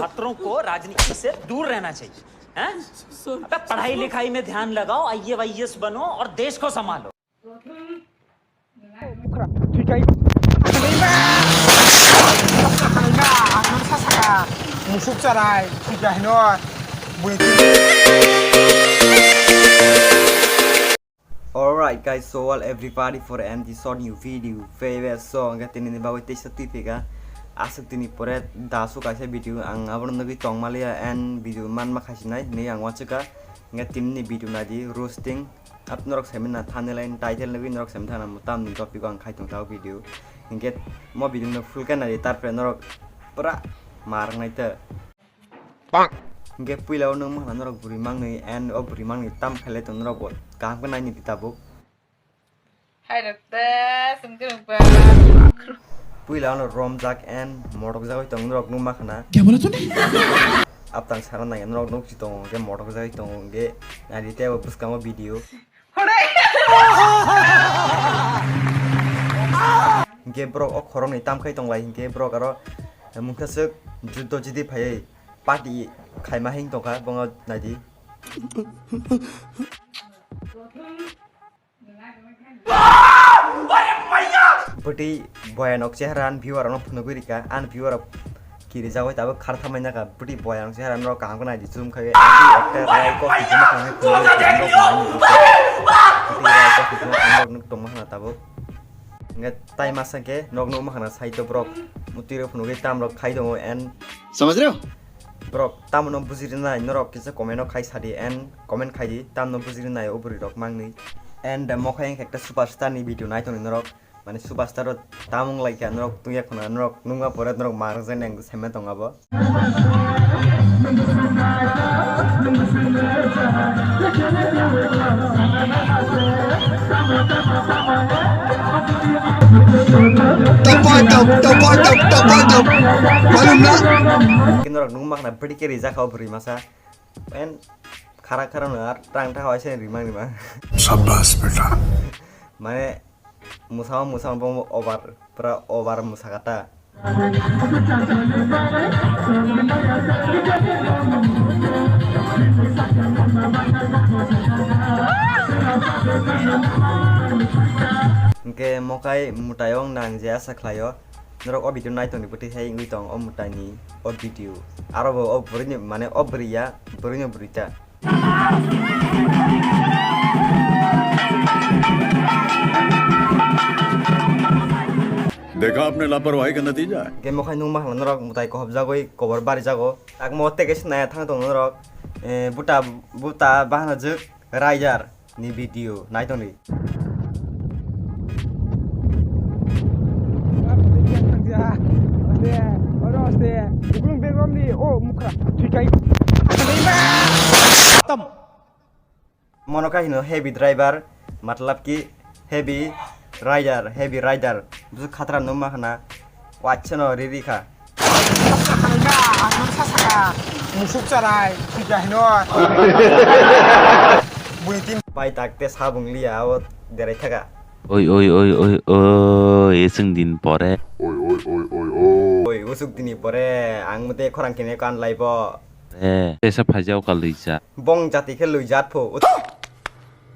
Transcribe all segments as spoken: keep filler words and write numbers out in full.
छात्रों को राजनीति से दूर रहना चाहिए, हैं? अबे पढ़ाई लिखाई में ध्यान लगाओ, आईएएस बनो और देश को संभालो। Musuk charai, thwi kahino, bui. Alright guys, so all everybody for M D short new video. Favorite song, hwnkhe tini ni bagwi teisa twi phika. Aswk tini pore dasu kaisa video ang abono nugwi tongmaliya and video manma khaisinai hinwi ang uansukha. Hwnkhe tini ni video naidi roasting. Ap norok saimana thumbnail and title nugwi norok saimana thangna tamni topic o ang khai tong ta o video. Hwnkhe mo video no full khe naidi tarpore norok pura mar wngnai ta. Hwnkhe puila o nwng mankha norok bwrwi mangni and o bwrwi mangni tam khailai tong norok bo kaham khe naini di tabuk. Hai rok ta sungkhe rok ba. Puila ano romjak and motok jagwi tong norok nwng mankha na. Kya bola tune? Aptang sana nai norok nuk si tongo hwnkhe motok jagwi tongo hwnkhe naidi tei bo bwskango video. Hwnkhe borok o khoroknwi tamkhai tonglai hwnkhe borok aro mungsa swk juddo jidi phaiwi party khaima hing tongkha bongo naidi. Bwtwi boyanok chehra ani viewer rokno phunugwi rikha, ani viewer rok kirijagwi tabuk khar thamai naka, bwtwi boyanok chehra norok kaham khe naidi zoom khai, bwtwi ekta rai kok hwnwi phunugwi rikha, norok nai nukha. Bwtwi rai kok hwnwi phunugwi rok nuk tongma hwnna tabuk. Hwnkhe tai masa khe nok nukma hwnna side o borok mwtwi rok phunugwi tam rok khai tongo and Samajh rahe ho? Borok tamo no buji rwnai norok kisa comment o khai sadi and comment khai di tam no buji rwnai o bwrwi rok mangni. And mokhe wngkha ekta superstar ni video nai tongni norok, mane superstar o tamung lai kha norok tungya khuna norok nungma pore norok mar jani ang saima tong abo. Topoi top, topoi top, topoi top. Malum na? Norok nungma khna bwrwi khe rijak kha o bwrwi masa. En khara khara no ar tang tang waisa rimang rimang. Shabash beta. Mane musama musama bo over, pura over musakata. Hwnkhe mokai mwtai wng nang je asa khlaio. Norok o video nai tongni bwtwi hai wngwi tong o mwtai ni o video. Aro bo o bwrwi ni mane o bwrwi ya, bwrwi no bwrwi ta. देखा आपने लापरवाही का नतीजा है। Hwnkhe mokhai nungma hwnla norok mwtai kohobjagwi kobor barijago. Takmo teke se naya thang tongo norok. Eh, buta, buta bahana jwk Rider ni video nai tongdi. Mono kha hino heavy driver, matlab ki heavy rider, heavy rider. Busu khatra numa khana. Wacha no riri kha. Musuk charai, twi kahino. Bui tin. Pai tak te sabung liya o derai thaga. Oi, oi, oi, oi, oi, eswng din pore. Oi, oi, oi, oi, oi. Oi, usuk dini pore, ang mute khorang kene kan laibo. Eh, tesa phaijao ka luija. Bong jati khe luijat pho. Ut-,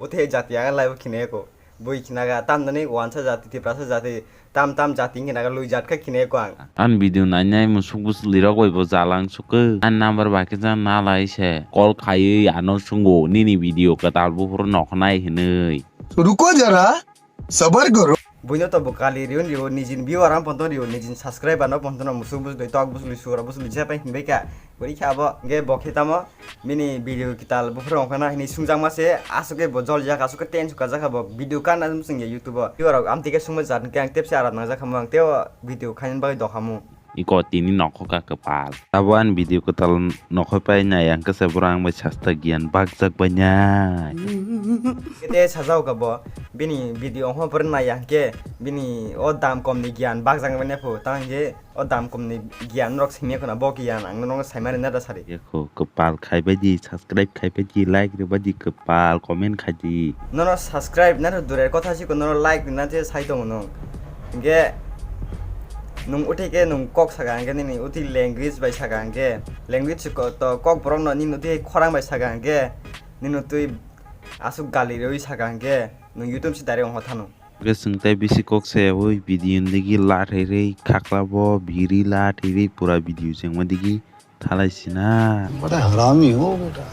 uthe jati ang laibo khine ko. Bui khinaga tam nani wansa jati, Tiprasa jati, tam tam jati khinaga luijat kha khine ko ang. An video nainai musuk bwswlwi rok bai bo jalang sukhe. An number bai khe jang nalai se. Call khaiwi ano sungo nini video kwtal buphuru nokhnai hinwi. Ruko jara, sabar karo. Buino to bo kali riun riu nijin viewer ang ponton riu nijin subscriber no ponton musuk bwswlwi tok bwswlwi sura bwswlwi jepai hinbai kha. Bwrwi khe abo hwnkhe bo khe tamo bini video kital buphuru wngkha na hinwi sungjakma se, aswk khe bo jolijak, aswk khe tense kajak kha bo video kana mwswngya YouTube o. Viewer rok amtwi khe sungma jat hwnkhe ang tepse aram nangjak khamu, ang tei o video khainani bagwi dokhamu. Iko tini nokho kha kwpal. Abo ani video kwtal nokhoi pai nai ang khe se borok ang bai sasta giyan bakjak bai nai. Kete sajao kha bo bini video wngkha pore nai ang khe bini o dam kom ni giyan bakjak bai nai pho tang khe. O dam komni giyan rok simi khuna bo giyan ang nono saimani nada sari. Yekho kwpal khai bai di, subscribe khai bai di, like rw bai di, kwpal comment khai di. Nono subscribe nano durer kotha siko nono like rina je sai tongo no. Hingke Nung uthi khe nung kok saka hwnkhe nini uthi language bai saka hwnkhe, language ko-, to kok borok no nini uthi khorang bai saka hwnkhe, nini uthi aswk gali rwi saka hwnkhe nung YouTube se direct ongkha thanu. Hwnkhe chwng tei bisi kok sayawi video ni digi lathai rwi khakla bo biri lathai rwi pura video chengma digi thalai sina. बड़ा हरामी हो बेटा।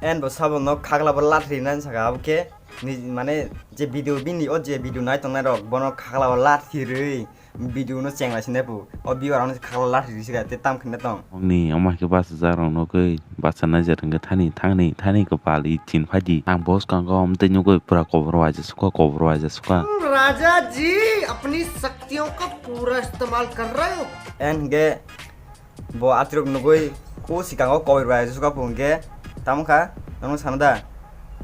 En bo sabo no khakla bo lathai rwi nani saka abo khe ni mane je video bini o je video nai tongnai rok bono khakla bo lathai rwi video no chengla sine pu o viewer ano khakla lathai rwi sika te tam khne tong. Ongni omo hai khe bachajak rok nugwi bachanai jat hwnkhe thani thangni thani kwpal i chin phaidi ang bo swkango omo tei nugwi pura kobor waisa sukha kobor waisa sukha. तुम राजा जी अपनी शक्तियों का पूरा इस्तेमाल कर रहे हो। En hwnkhe bo atirok nugwi o swkango kobor waisa sukha pu hwnkhe tamo kha nono sana da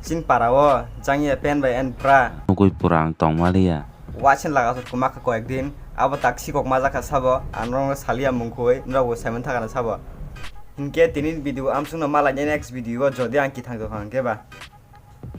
chin para o jangya pen bai en pra. Nugwi pura ang tongmaliya. Waisen laga sot kwma kha koyek din abo tak sikok majak kha sabo ang norok saliya mungkhoi norok bo saiman thakana sabo. Hinkhe tini video amsukno malai next video o jodi ang kithang tongkha hwnkhe ba.